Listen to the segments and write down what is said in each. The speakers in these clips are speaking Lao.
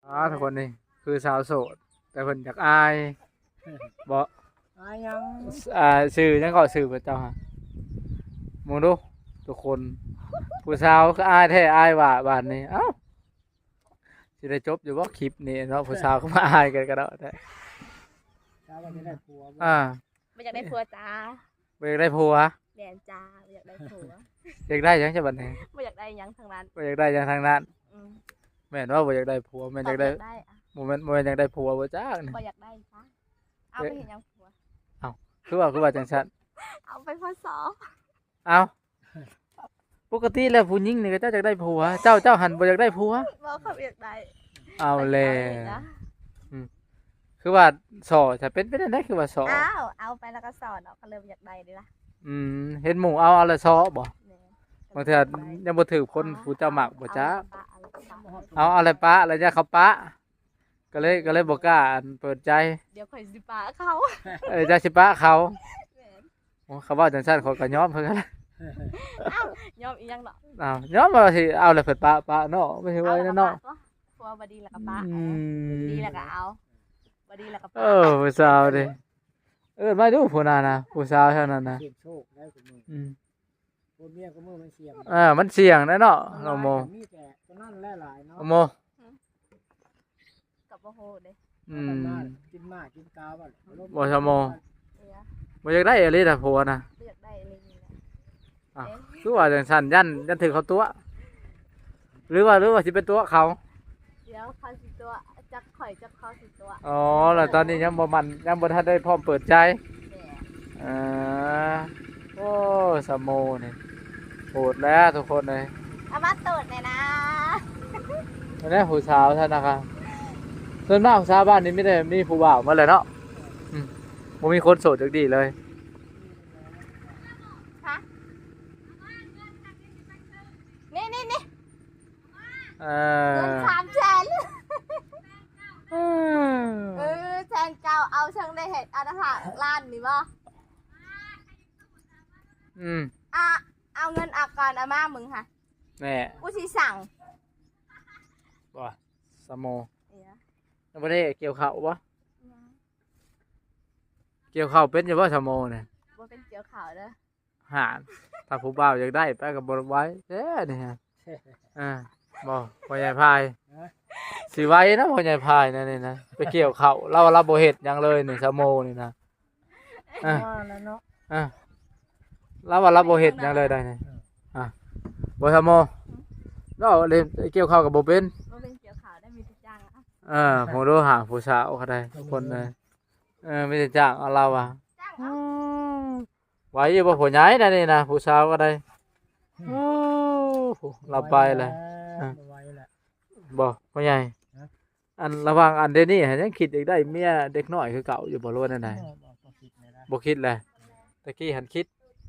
ອ້າ ທຸກຄົນນີ້ຄືສາວໂສດ ແຕ່ເພິ່ນຢາກອາຍເບາະ. ອາຍຫຍັງ? ອ່າ ຊື່ຫຍັງເກາະ ຊື່ພະເຈົ້າຫັ້ນ? ເບິ່ງດູທຸກຄົນ ຜູ້ສາວຄືອາຍແທ້ອາຍວ່າບາດນີ້. ເອົ້າ ຊິໄດ້ຈົບຢູ່ບໍ່ຄລິບນີ້ເນາະ ຜູ້ສາວກໍມາອາຍກັນກະເນາະແທ້. ສາວວ່າຈະໄດ້ຜົວບໍ່? ອ່າ ບໍ່ຢາກໄດ້ຜົວຈ້າ. ບໍ່ຢາກໄດ້ຜົວ? ແມ່ນຈ້າ ບໍ່ຢາກໄດ້ຜົວ. ຢາກໄດ້ຫຍັງຊະບັດນີ້? ບໍ່ຢາກໄດ້ຫຍັງທັງນັ້ນ. ບໍ່ຢາກໄດ້ຫຍັງທັງນັ້ນ. ອືມ ແມ່ນວ່າບໍ່ຢາກໄດ້ຜົວ ແມ່ນຢາກໄດ້ ບໍ່ຢາກໄດ້ ບໍ່ແມ່ນ ບໍ່ແມ່ນຢາກໄດ້ຜົວບໍ່ຈັກນີ້? ບໍ່ຢາກໄດ້ຈ້າ. ເອົາໄປເຮັດຫຍັງຜົວ? ເອົ້າ ຄືວ່າ ຄືວ່າຈັ່ງຊັ້ນ? ເອົາໄປພໍ້ຊອ. ເອົ້າ ປົກກະຕິແລ້ວຜູ້ຍິງນີ້ເຂົາເຈົ້າຢາກໄດ້ຜົວ ເຈົ້າ ເຈົ້າຫັ້ນບໍ່ຢາກໄດ້ຜົວ? ບໍ່ ຂ້ອຍບໍ່ຢາກໄດ້. ເອົາແລ້ວ ຂ້ອຍຊິເອົາເອງນະ. ອືມ ຄືວ່າຊໍ ຈະເປັນໄປໄດ້ ຄືວ່າຊໍ? ອ້າວ ເອົາໄປແລ້ວກໍຊໍເນາະ ກໍເລີຍບໍ່ຢາກໄດ້ເດ້ລະ. ອືມ ເຫັນໝູ່ເອົາ ເອົາແລ້ວຊໍບໍ່? ແມ່ນ ບາງເທື່ອຍັງບໍ່ຖືກຄົນຜູ້ເຈົ້າມັກບໍ່ຈັກ. ເອົາ ເອົາແລ້ວປະ ແລ້ວຢ່າເຂົາປະ ກໍເລີຍ ກໍເລີຍບໍ່ກ້າ ອັນ ເປີດໃຈ. ດຽວຂ້ອຍຊິປະເຂົາ. ເອີ ເຈົ້າຊິປະເຂົາ. ແມ່ນ. ໂອ້ ເຂົາເວົ້າຈັ່ງຊັ້ນ ຂ້ອຍກໍຍອມຄືກັນ. ອ້າວ ຍອມອີ່ຫຍັງເນາະ? ອ້າວ ຍອມວ່າຊິເອົາແລ້ວເພິ່ນປະ ປະເນາະ ມັນຊິໄວແລ້ວເນາະ. ເອົາແລ້ວກໍປະຕົວະ ບໍ່ດີແລ້ວກໍປະ. ອືມ ດີແລ້ວກໍເອົາ ບໍ່ດີແລ້ວກໍປະ. ເອີ ຜູ້ສາວເດ້ ເອີ້ນມາດູຜູ້ນັ້ນນະ ຜູ້ສາວທາງນັ້ນນະ. ສຽງໂຊກໄດ້ຊຸມື້. ອືມ ຜົວເມຍກໍມື້ມັນສ່ຽງ. ເອີ ມັນສ່ຽງແຫຼະເນາະ ນ້ອງໂມ. ມີແຕ່ຕົວນັ້ນແຫຼະຫຼາຍເນາະ ນ້ອງໂມ. ກໍບໍ່ຮູ້ເດ້. ອືມ ກິນໝາກກິນກາວ ບໍ່ຊະໂມ. ເອີ ບໍ່ຢາກໄດ້ອີ່ຫຼີນະຜົວນະ. ບໍ່ຢາກໄດ້ອີ່ຫຼີນະ. ອ້າວ ເອີ ຄືວ່າຈັ່ງຊັ້ນ? ຢ້ານ ຢ້ານຖືກເຂົາຕົວະ ຫຼືວ່າ ຫຼືວ່າຊິໄປຕົວະເຂົາ? ດຽວເຂົາຊິຕົວະ ຈັກຂ້ອຍຈັກເຂົາຊິຕົວະ. ອໍ ແລ້ວຕອນນີ້ຍັງບໍ່ໝັ້ນ ຍັງບໍ່ທັນໄດ້ພ້ອມເປີດໃຈ. ແມ່ນ. ເອີ ໂອ້ ສາວໂມນີ້ໂຫດແລ້ວທຸກຄົນເອີຍ. ເອົາມາໂຕດແດ່ນະ. ອັນນີ້ຜູ້ສາວຊັ້ນນະຄະ. ສ່ວນມາກຜູ້ສາວບ້ານນີ້ມີແຕ່ມີຜູ້ບ່າວໝົດແຫຼະເນາະ. ອືມ ບໍ່ມີຄົນໂສດຈັກດີ້ເລີຍ. ຮະ? ນີ້ໆໆ. ເອີ ເງິນສາມແສນ. ເອີ ເອີ ແສນເກົ້າ ເອົາເຊິ່ງໄດ້ເຮັດອັນຫ້າລ້ານນີ້ບໍ່? ອືມ ອ່ະ ເອົາເງິນອາກອນອາມາມຶງຫະ. ແນ່ ກູຊິສັ່ງ. ບໍ່ ສາວໂມ. ເອີ ຍັງບໍ່ໄດ້ກ່ຽວເຂົ້າບໍ່? ຍັງ. ກ່ຽວເຂົ້າເປັນຢູ່ບໍ່ສາວໂມນີ້? ບໍ່ເປັນກ່ຽວເຂົ້າເດີ. ຫາ ຖ້າຜູ້ບ່າວຢາກໄດ້ໄປກໍບໍ່ໄຫວແທ້ນີ້. ອ່າ ບໍ່ ພໍ່ໃຫຍ່ພາຍ. ຮະ? ຊິໄຫວນະພໍ່ໃຫຍ່ພາຍນະນີ້ນະ ໄປກ່ຽວເຂົ້າ. ລາວວ່າລາວບໍ່ເຮັດຫຍັງເລີຍນີ້ ສາວໂມນີ້ນະ. ອ່າ ວ່າແລ້ວເນາະ. ອ່າ ລາວວ່າລາວບໍ່ເຮັດຫຍັງເລີຍໄດ໋ນີ້. ເອີ ອ່າ ບໍ່ ສາວໂມ ລາວເລີຍກ່ຽວເຂົ້າກໍບໍ່ເປັນ. ບໍ່ເປັນກ່ຽວເຂົ້າໄດ້ ມີແຕ່ຈ້າງ. ເອີ ຜູ້ດູຫາຜູ້ສາວກໍໄດ້ທຸກຄົນເລີຍ. ເອີ ມີແຕ່ຈ້າງເອົາ ລາວວ່າ. ຈ້າງເອົາ. ອືມ ໄຫວຢູ່ບໍ່ພໍ່ໃຫຍ່ນະນີ້ນະ ຜູ້ສາວກໍໄດ້. ອືມ ໂອ້ ລາວໄປແລ້ວ. ບໍ່ໄຫວແລ້ວ ບໍ່ ພໍ່ໃຫຍ່. ຮະ? ອັນລະຫວ່າງອັນດຽວນີ້ຫັ້ນ ຍັງຄິດຢາກໄດ້ເມຍເດັກນ້ອຍຄືເກົ່າຢູ່ບໍ່ ຫຼືວ່າແນວໃດ? ບໍ່ ບໍ່ ບໍ່ຄິດແລ້ວນະ. ບໍ່ຄິດແລ້ວ. ອືມ ແຕ່ກີ້ຫັ້ນຄິດ.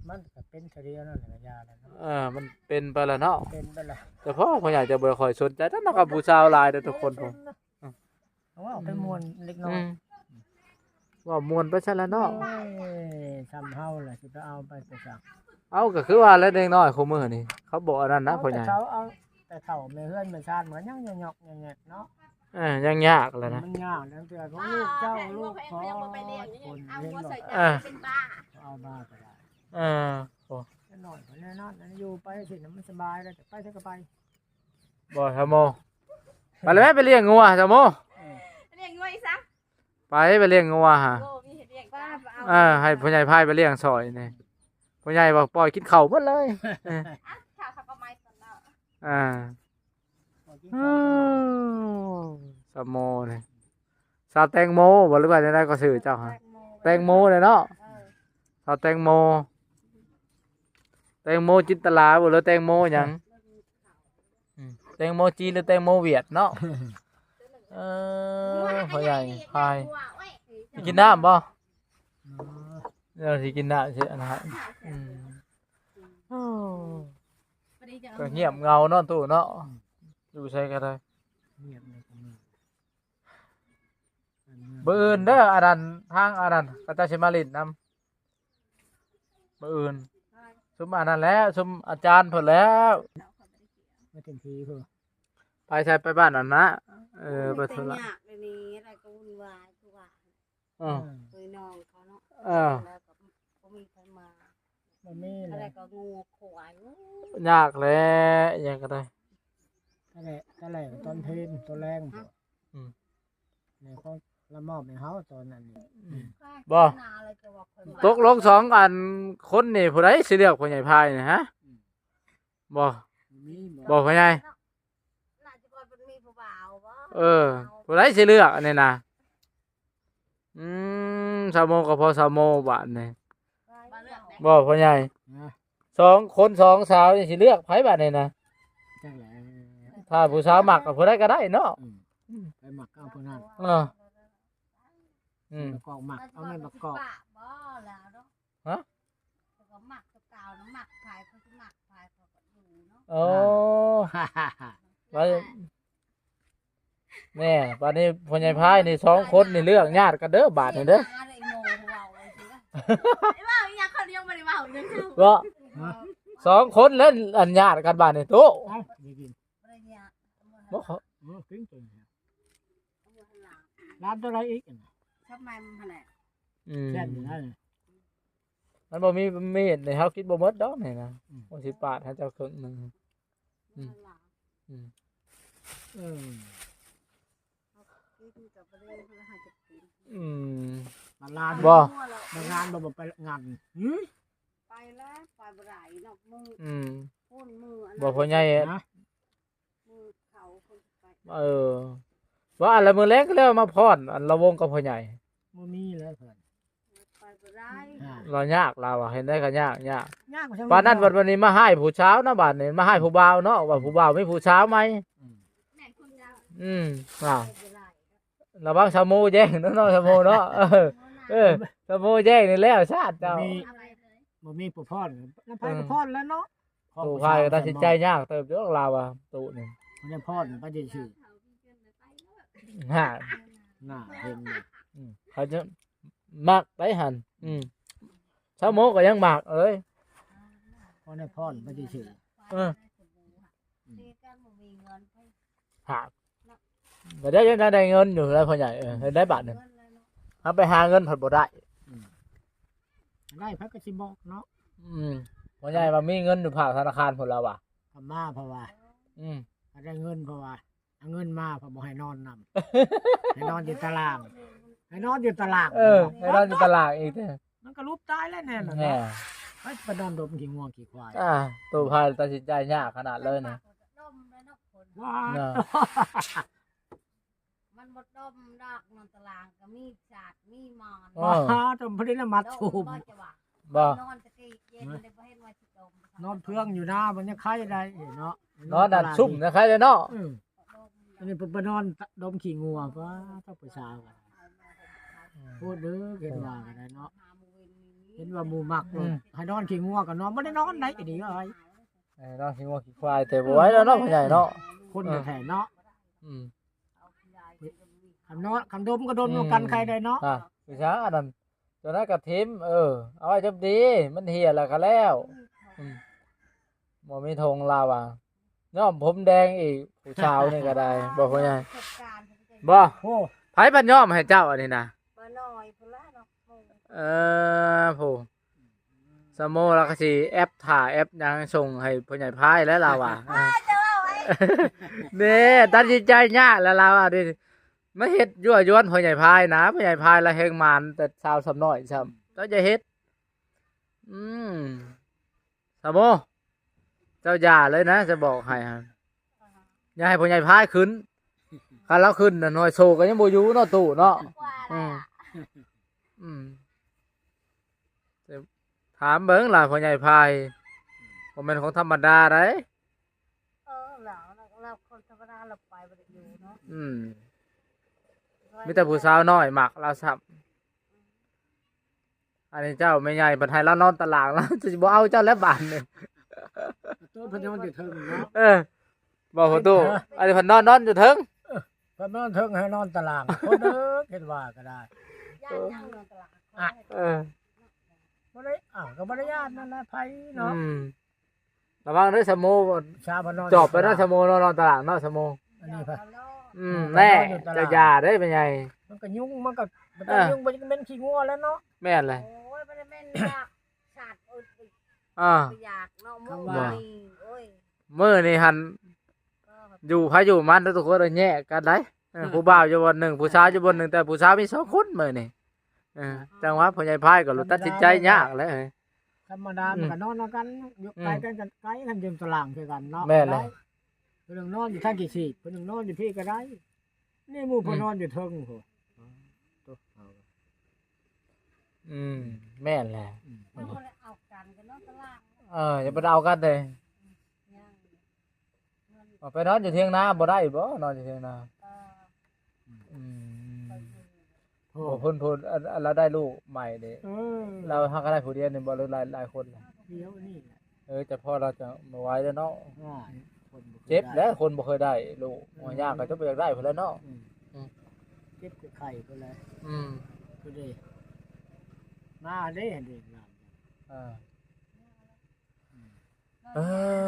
ມັນກໍເປັນເທື່ອດຽວນັ້ນແຫຼະ ກໍຢ່າແລ້ວເນາະ. ເອີ ມັນເປັນໄປແລ້ວເນາະ. ເປັນໄປແລ້ວ. ແຕ່ພໍພໍ່ໃຫຍ່ຈະບໍ່ຄ່ອຍສົນໃຈ ແຕ່ນຳກັບຜູ້ສາວຫຼາຍເດ້ທຸກຄົນ. ເປັນນະ. ອືມ ເວົ້າໄປມ່ວນເລັກນ້ອຍ. ອືມ ເວົ້າມ່ວນໄປຊັ້ນລະເນາະ. ໂອ້ຍ ຊ່ຳເຮົາລະຊິໄປເອົາໄປແຕ່ໃສ? ເອົາ ກໍຄືວ່າແຫຼະ ເດັກນ້ອຍຄູ່ມື້ນີ້ ເຂົາບໍ່ອັນນັ້ນນະ ເອົາ ພໍ່ໃຫຍ່. ແຕ່ເຂົາເອົາແຕ່ເຖົ້າແມ່ເຮືອນແມ່ຊານ ມັນຍັງຍອກໆແງກໆເນາະ. ເອີ ຍັງຍາກແຫຼະນະ. ມັນຍາກ ແຕ່ຂອງລູກເຈົ້າລູກຂອງຄົນເຫັນບໍ່? ເອີ ເອົາມາກໍໄດ້. ເອີ ໂອ້ ເດັກນ້ອຍກໍແນ່ນອນ ຢູ່ໄປຊິນະ ມັນສະບາຍແລ້ວ ຈະໄປໃສກໍໄປ. ບໍ່ ສາວໂມ ໄປແລ້ວແມ່ ໄປລ້ຽງງົວ ສາວໂມ. ເອີ ລ້ຽງງົວອີກຊະ. ໄປ ໄປລ້ຽງງົວຫາ. ໂອ້ ມີເຮັດວຽກ. ເອີ ໃຫ້ພໍ່ໃຫຍ່ພາຍໄປລ້ຽງຊ່ອຍນີ້. ພໍ່ໃຫຍ່ວ່າປ່ອຍກິນເຂົ້າໝົດເລີຍ. ເອີ ອ່ະ ເຂົ້າ ເຂົ້າກໍໄໝ້ກ່ອນເນາະ. ອ່າ ໂອ້ ສາວໂມນີ້ ສາວແຕງໂມບໍ່ ຫຼືວ່າແນວໃດກໍຊື່ເຈົ້າຫາ? ແຕງໂມ ແຕງໂມເລີຍເນາະ. ເອີ ສາວແຕງໂມ ແຕງໂມຈິນຕະລາບໍ່ ຫຼືແຕງໂມຫຍັງ? ອືມ ແຕງໂມຈີນ ຫຼືແຕງໂມຫວຽດເນາະ. ເອີ ພໍ່ໃຫຍ່ພາຍ ຊິກິນນ້ຳບໍ່? ເອີ ເຮົາຊິກິນນ້ຳຊິອັນນັ້ນ. ອືມ ໂອ້ ກໍງຽບເຫງົາເນາະຕູ້ເນາະ. ອືມ ຢູ່ໃສກໍໄດ້ ງຽບໃນກະມື. ມື້ອື່ນເດີ ອັນນັ້ນ ທາງອັນນັ້ນ ເຂົາເຈົ້າຊິມາຫຼິ້ນນຳ. ມື້ອື່ນ ຊຸມອັນນັ້ນແຫຼະ ຊຸມອາຈານເພິ່ນແຫຼະ ມາເຕັມທີ່ພຸ້ນ. ໄປໃສ ໄປບ້ານນັ້ນນະ. ເອີ ໄປທຸລະ ຍາກເດນີ້ ອະໄລກໍວຸ່ນວາຍຄືວ່າ ເອີ ເອີຍນ້ອງເຂົາເນາະ ເອີ ແລ້ວກໍບໍ່ມີໃຜມາ ບໍ່ມີ ອະໄລກໍງົວຄວາຍ ຍາກແຫຼະ ຫຍັງກໍໄດ້ ຕອນແລງ ຕອນເພນ ຕອນແລງ ອືມ ແມ່ຂອງລະມອບໃຫ້ເຮົາຕອນນັ້ນນີ້ ອືມ ອືມ ບໍ່ ຕົກລົງສອງອັນຄົນນີ້ ຜູ້ໃດຊິເລືອກພໍ່ໃຫຍ່ພາຍນີ້ ຮະ? ອືມ ບໍ່ ບໍ່ ບໍ່ ພໍ່ໃຫຍ່ ໜ້າຈະບໍ່ມີຜູ້ບ່າວບໍ່? ເອີ ຜູ້ໃດຊິເລືອກອັນນີ້ນະ? ອືມ ສາວໂມກໍພໍສາວໂມບາດນີ້ ບໍ່ ພໍ່ໃຫຍ່ ຮະ? ສອງຄົນສອງສາວນີ້ຊິເລືອກໃຜບາດນີ້ນະ? ຈັກແຫຼະ ຖ້າຜູ້ສາວມັກກໍຜູ້ໃດກໍໄດ້ເນາະ ອືມ ອືມ ໄປມັກເອົາຜູ້ນັ້ນ ເອີ ອືມ ປະກອບມັກ ເອົາແມ່ນປະກອບ ຮະ? ເຂົາກໍມັກຄືເກົ່ານະ ມັກໃຜເຂົາຊິມັກໃຜເຂົາກໍຢູ່ເນາະ ໂອ້ ວ່າ ແນ່ ບາດນີ້ພໍ່ໃຫຍ່ພາຍນີ້ສອງຄົນນີ້ເລືອກຍາດກັນເດີບາດນີ້ເດີ ຫາໄດ້ໂມເວົ້າໄວ້ຊິ ໄດ້ເວົ້າອີ່ຫຍັງ ເຂົາຍັງບໍ່ໄດ້ເວົ້າເລື່ອງເຮົາ ບໍ່ ຮະ? ສອງຄົນແລ້ວອັນຍາດກັນບາດນີ້ຕຸ ເອົ້າ ບໍ່ ເອີ ກິນຕົວນີ້ ຮ້ານຕົວໃດອີກ? ຊອບໃໝ່ມັນຫັ້ນແຫຼະ ອືມ ແຊບຢູ່ນະ ມັນບໍ່ມີມີດນີ້ ເຮົາກິນບໍ່ໝົດດອກນີ້ນະ ອືມ ໂອ້ ຊິປາດໃຫ້ເຈົ້າເຄິ່ງໜຶ່ງ ອືມ ອືມ ເອີ ກິນກັບບໍ່ໄດ້ ເຮົາຈະກິນ ອືມ ມາລານ ບໍ່ ມາງານບໍ່ ບໍ່ໄປງານ ຫື? ໄປແລ້ວ ໄປບໍ່ໄດ້ນອກມື້ ອືມ ພຸ້ນມື້ອັນນັ້ນ ບໍ່ ພໍ່ໃຫຍ່ ນະ ມື້ເຂົາຄົນໄປ ເອີ ວ່າອັນລະມື້ແລງກໍແລ້ວມາຟ້ອນ ອັນລະວົງກັບພໍ່ໃຫຍ່ ບໍ່ມີແລ້ວເພິ່ນ ໄປບໍ່ໄດ້ ລາວຍາກ ລາວວ່າເຮັດໄດ້ກໍຍາກ ຍາກ ຍາກ ປານນັ້ນບັດ ບັດນີ້ມາຮ້າຍຜູ້ສາວນະ ບາດນີ້ມາຮ້າຍຜູ້ບ່າວເນາະ ວ່າຜູ້ບ່າວມີຜູ້ສາວໃໝ່ ອືມ ອືມ ອ່າ ໄປບໍ່ໄດ້ ລະວັງສາວໂມແຍ່ງເນາະ ສາວໂມເນາະ ເອີ ເອີ ສາວໂມແຍ່ງນີ້ແລ້ວຊາດເຈົ້າ ບໍ່ມີ ບໍ່ມີຜູ້ຟ້ອນ ນຳໃຜກໍຟ້ອນແລ້ວເນາະ ຕູ້ພາຍກໍຕັດສິນໃຈຍາກເຕີບຢູ່ລາວວ່າຕູ້ນີ້ ບໍ່ໄດ້ຟ້ອນໄປຊື່ໆ ຫາ ໜ້າເຫັນຢູ່ ອືມ ເຂົາຈະມັກໄດຫັ້ນ ອືມ ສາວໂມກໍຍັງມັກເອີຍ ບໍ່ໄດ້ຟ້ອນໄປຊື່ໆ ເອີ ຫາ ກໍໄດ້ ໄດ້ ໄດ້ເງິນຢູ່ແລ້ວພໍ່ໃຫຍ່ ເອີ ເຮັດໄດ້ບາດໜຶ່ງ ເຮົາໄປຫາເງິນພັດບໍ່ໄດ້ ອືມ ໄດ້ໃຜກໍຊິບອກເນາະ ອືມ ພໍ່ໃຫຍ່ວ່າມີເງິນຢູ່ພາກທະນາຄານພຸ້ນລາວວ່າ ກະມາເພາະວ່າ ອືມ ໄດ້ເງິນເພາະວ່າ ເອົາເງິນມາເພາະບໍ່ໃຫ້ນອນນຳ ໃຫ້ນອນຢູ່ຕາລ່າງ ໃຫ້ນອນຢູ່ຕາລ່າງ ເອີ ໃຫ້ນອນຢູ່ຕາລ່າງອີກເດ້ ມັນກໍຫຼຸບຕາຍແລ້ວແນ່ນະ ແນ່ ໃຜໄປນອນດົມຂີ້ງົວຂີ້ຄວາຍ ອ່າ ຕູ້ພາຍຕັດສິນໃຈຍາກຂະໜາດເລີຍນະ ມັນບໍ່ດົມດອກ ນອນຕາລ່າງກໍມີສາດມີໝອນ ອໍ ດົມພໍດີລະມັດສູບ ບໍ່ ນອນຕະກີເຢັນ ບໍ່ເຫັນວ່າຊິດົມ ນອນເຟືອງຢູ່ນາ ມັນຍັງໄຄໄດ້ເນາະ ນອນອັນຊຸ່ມຍັງໄຄໄດ້ເນາະ ອືມ ອັນນີ້ໄປນອນດົມຂີ້ງົວ ປ້າ ເຈົ້າຜູ້ສາວ ໂພດເດີ ເຫັນວ່າກໍໄດ້ເນາະ ເຫັນວ່າໝູ່ມັກ ອືມ ໃຫ້ນອນຂີ້ງົວກໍນອນ ບໍ່ໄດ້ນອນໄດ໋ ອັນນີ້ເອີຍ ເອີ ນອນຂີ້ງົວຂີ້ຄວາຍ ແຕ່ບໍ່ໄຫວແລ້ວເນາະ ພໍ່ໃຫຍ່ເນາະ ຄົນແທ້ໆເນາະ ອືມ ຄັນນອນ ຄັນດົມກໍດົມນຳກັນ ອືມ ໃຄໄດ້ເນາະ ອ່າ ຄືຊະອັນນັ້ນ ຕົວນັ້ນກໍຖິ້ມ ເອີ ເອົາໄວ້ຈົບດີ ມັນເຫ່ຍແລ້ວກໍແລ້ວ ອືມ ບໍ່ມີຖົງລາວວ່າ ຍ້ອມຜົມແດງອີກ ຜູ້ສາວນີ້ກໍໄດ້ ບໍ່ ພໍ່ໃຫຍ່ ບໍ່ ໂອ້ ໃຜພັດຍ້ອມໃຫ້ເຈົ້າອັນນີ້ນະ ບໍ່ນ້ອຍພຸ້ນລະເນາະ ເອີ ຜູ້ ສາວໂມລາວກໍຊິແອັບຖ້າແອັບຫຍັງສົ່ງໃຫ້ພໍ່ໃຫຍ່ພາຍແລ້ວລາວວ່າ ອ້າ ເຈົ້າເວົ້າໄວ້ ເດ້ ຕັດສິນໃຈຍາກແລ້ວລາວວ່າ ມາເຮັດຍົວະຢວນພໍ່ໃຫຍ່ພາຍນະ ພໍ່ໃຫຍ່ພາຍລະແຮງໝານແຕ່ສາວສ່ຳນ້ອຍຊ້ຳ ເຈົ້າຢ່າເຮັດ ອືມ ສາວໂມ ເຈົ້າຢ່າເລີຍນະ ຈະບອກໃຫ້ຫັ້ນ ຢ່າໃຫ້ພໍ່ໃຫຍ່ພາຍຂຶ້ນ ຄັນລາວຂຶ້ນນະ ໜ່ວຍໂຊກໍຍັງບໍ່ຢູ່ເນາະ ຕູ້ເນາະ ອືມ ອືມ ຖາມເບິ່ງລະ ພໍ່ໃຫຍ່ພາຍ ບໍ່ແມ່ນຂອງທຳມະດາໃດ ເອີ ລາວ ລາວຄົນທຳມະດາ ລາວໄປບໍ່ໄດ້ຢູ່ເນາະ ອືມ ມີແຕ່ຜູ້ສາວນ້ອຍມັກລາວຊ້ຳ ອັນນີ້ເຈົ້າແມ່ໃຫຍ່ເພິ່ນໃຫ້ລາວນອນຕາລ່າງ ລາວຊິບໍ່ເອົາເຈົ້າແລ້ວບາດນີ້ ໂຕເພິ່ນນອນຢູ່ເທິງເນາະ ເອີ ບໍ່ ພໍ່ຕູ້ ອັນນີ້ເພິ່ນນອນ ນອນຢູ່ເທິງ ເອີ ເພິ່ນນອນເທິງໃຫ້ນອນຕາລ່າງ ຄົນເດີ ຄິດວ່າກໍໄດ້ ຢ້ານຫຍັງນອນຕາລ່າງ ອ່ະ ເອີ ບໍ່ໄດ້ ອ້າວ ກໍບໍ່ໄດ້ຢ້ານນັ້ນນະ ໃຜເນາະ ອືມ ລະວັງເດີ ສາວໂມ ຊາວເພິ່ນນອນ ຈອບໄປນະ ຕາລ່າງ ສາວໂມ ນອນ ນອນຕາລ່າງເນາະ ສາວໂມ ອັນນີ້ ອືມ ແນ່ ເຈົ້າຢ່າເດ້ແມ່ໃຫຍ່ ມັນກໍຍຸງ ມັນກໍ ມັນກໍ ເອີ ຍຸງ ມັນກໍເໝັນຂີ້ງົວແລ້ວເນາະ ແມ່ນແຫຼະ ໂອ້ຍ ບໍ່ໄດ້ເໝັນດອກ ສາດ ເອີ ອ່າ ບໍ່ຢາກເນາະ ມື້ນີ້ ໂອ້ຍ ມື້ນີ້ຫັ້ນ ຢູ່ໃຜຢູ່ມັນເດີ ທຸກຄົນ ແຍກກັນໄດ໋ ເອີ ຜູ້ບ່າວຢູ່ບ່ອນໜຶ່ງ ຜູ້ສາວຢູ່ບ່ອນໜຶ່ງ ແຕ່ຜູ້ສາວມີສອງຄົນມື້ນີ້ ເອີ ຈັ່ງວ່າພໍ່ໃຫຍ່ພາຍກໍ ທຳມະດາ ຕັດສິນໃຈຍາກແຫຼະ ທຳມະດາ ອືມ ມັນກໍນອນນຳກັນ ຢູ່ ອືມ ໄກກັນກໍໄກ ຄັນຢູ່ຕາລາງຄືກັນເນາະ ແມ່ນແຫຼະ ຜູ້ໜຶ່ງນອນຢູ່ທາງຂີ້ສີດ ຜູ້ໜຶ່ງນອນຢູ່ພີ້ກໍໄດ້ ນີ້ໝູ່ເພິ່ນ ອືມ ນອນຢູ່ເທິງພຸ້ນ ອືມ ແມ່ນແຫຼະ ອືມ ມັນບໍ່ໄດ້ເອົາກັນ ກໍນອນຕາລາງ ເອີ ຢ່າໄປເອົາກັນເດ້ ຍັງ ເອົາໄປນອນຢູ່ຖຽງນາບໍ່ໄດ້ບໍ່? ນອນຢູ່ຖຽງນາ ເອີ ອືມ ໂອ້ ເພິ່ນ ເພິ່ນ ອັນ ອັນລາວໄດ້ລູກໃໝ່ເດ້ ເອີ ລາວຫາກໍໄດ້ຜູ້ດຽວນີ້ບໍ່ ຫຼືຫຼາຍ ຫຼາຍຄົນລະ? ດຽວນີ້ແຫຼະ ເອີ ຈະພໍລາວຈະບໍ່ໄຫວແລ້ວເນາະ ອ່າ ຄົນບໍ່ເຄີຍ ເຈັບແຫຼະ ໄດ້ ຄົນບໍ່ເຄີຍໄດ້ລູກ ອືມ ຍາກກໍຈະບໍ່ຢາກໄດ້ພຸ້ນແຫຼະເນາະ ອືມ ອືມ ເຈັບໄຂ້ພຸ້ນແຫຼະ ອືມ ພຸ້ນເດ້ ມາເດ້ ເດ້ ຫຼານ ອ່າ ອືມ ເອີ